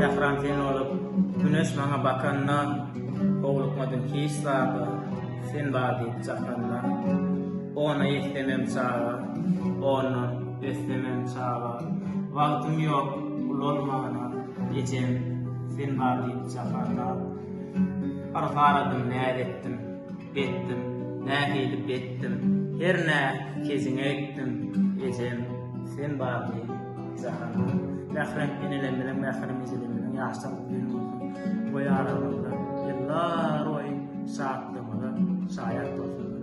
Sähram sen bolup, güneş maňa bakanda, Howlukmadym hiç zada, sen bar diýip jahanda. Ona ýetsemem çaga, ondan ötsemem çaga, Wagtym ýok ulalmana, ejem, sen bar diýip jahanda. Yrsaradım, näz etdim. Betdim, nähili betdim, Hernä kejiňe gitdim, Ejem, sen bar diý, jahanda. Mährem enelerimiziň, mährem ejelerimiziň ýaşlar uzyn bolsun. Goý aramyzda ýyllar boýy şatlygymyza şaýat bolsunlar.